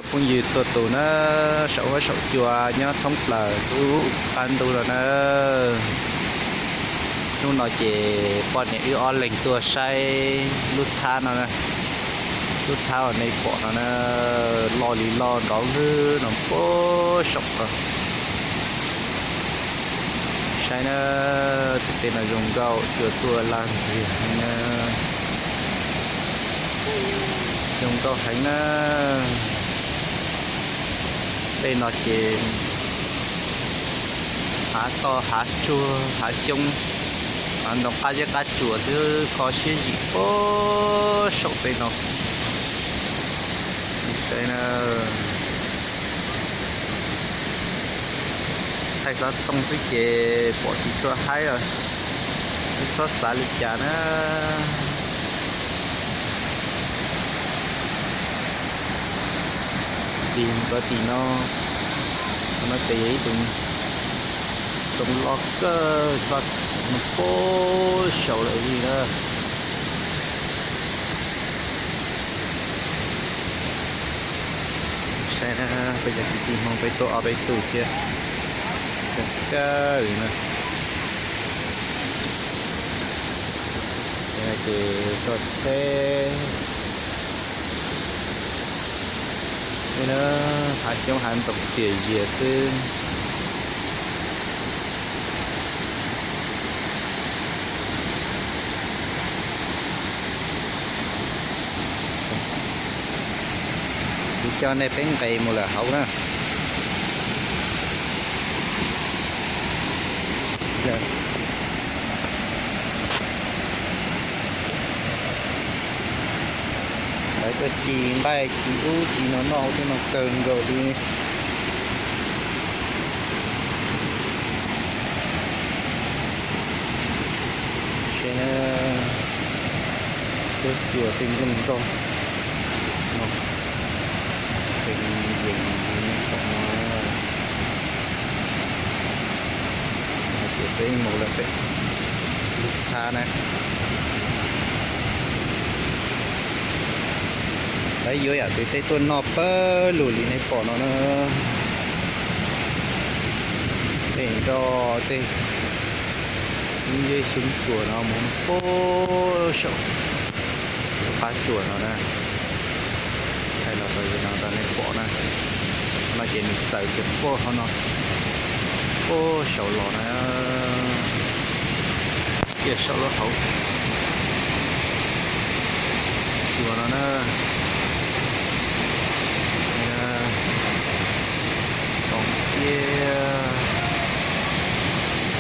Phooj ywg txhua tus na, saum huab saum cua nyob thoob plaws lub qab ntuj no na. Hnub no ces poj niam wb ob leeg tuaj saib lub thab no na. Lub thab uas nej pom no na, loj li loj nrov vwg no puag saum no. Saib na, tej no zoo nkauj, cua tuaj laj ntxiag heev na. Zoo nkauj heev na. Tej no ces hav toj hav tsuag hav xyoob, hav ntoo qab zeb qab tsuas xwb, kho siab zim puag saum tej no. Saib na, thaij xov tooj xwb ces pom tsis tshua haib os, tsis txhob xav li cas na. Tim nkaus tim no, no ces yog ib tug roob loj kawg, loj puag saum lawm li na. Saib na, peb cov kwv tij Hmoob peb tuaj ob peb tug thiab, zoo kawg li na. Ces txoj tsheb na, hav xyoob hav ntoo txias zias xwb. Kuv coj nej peb nqes mus lawm hauv na. Lawv tuaj ci nqaij ci ub ci no noj ub no kawg nkaus li. Saib na, lub cua tej nplooj ntog no, peb yees li nej pom no. Ces peb mus lawm pem lub thab na. Lawv yuav yam twg tej tuaj noj pawg lug li nej pom no na. Tej nroj tej, xyoob zeb xyoob tsuas no mus puag saum lub qab tsuas no na. Thaij los rau no rau nej pom na. No ces nws txaws kiag puag hauv no, puag saum los na, ciaj saum lub hauv cua no na. Tau ciaj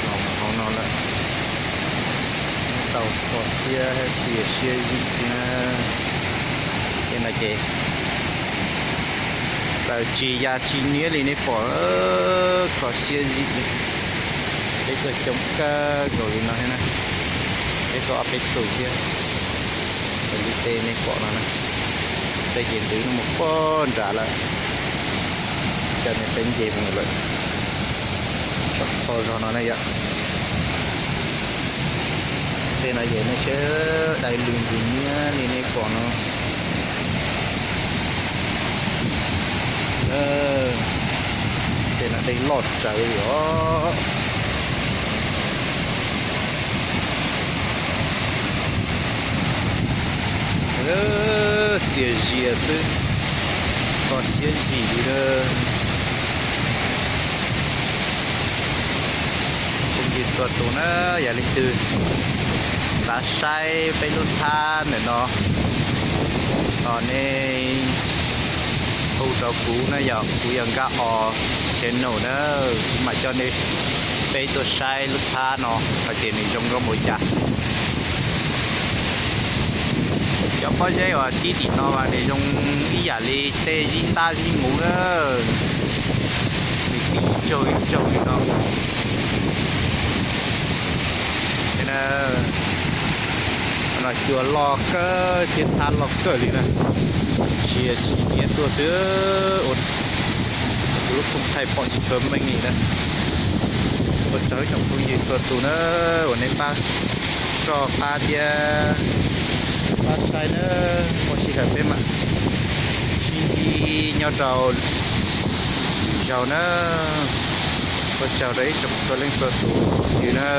los mus hauv no lawm, tau kho siab thiab txias siab zim xwb na. Tej no ces txawm tsis ya tsis niab li nej pom, kho siab zim li. Peb tuaj xyoob kawg nkaus li no thiab na, peb tuaj ob peb tug thiab. Raws li tej nej pom no na, tej ces ntws no mus puag nram lawm, coj nej peb nce mus lawm saum qhov zog no na yom. Tej no ces nej saib, dai lug ntws niab li nej pom no. Tej no dej loj tsawv li os. Txias zias xwb, kho siab zim li na. Phooj ywg txhua tus na, yog leej twg xav saib peb lub thab ntawm no, los nej hu rau kuv na yom, kuv yog Nkaj Os channel na, kuv mam coj nej peb tuaj saib lub thab no hais tias nws zoo nkauj npaum cas. Cov pob zeb uas tib tim no mas nws zoo ib yam li tej zib ntab zib muv na, nws tib tsaug ib tsaug li no. No cua loj kawg thiab thab loj kawg li na, tsis niab tuaj xwb, ua lub khoom thaij pom tsis tshua meej li na. Ua tsaug ib tsoom phooj ywg txhua tus na, uas nej pab soj qab thiab pab saib na, muaj sij hawm peb mam sib Ib nyob rau lwm zaug na, ua tsaug rau ib tsoom txhua leej txhua tus phooj ywg na.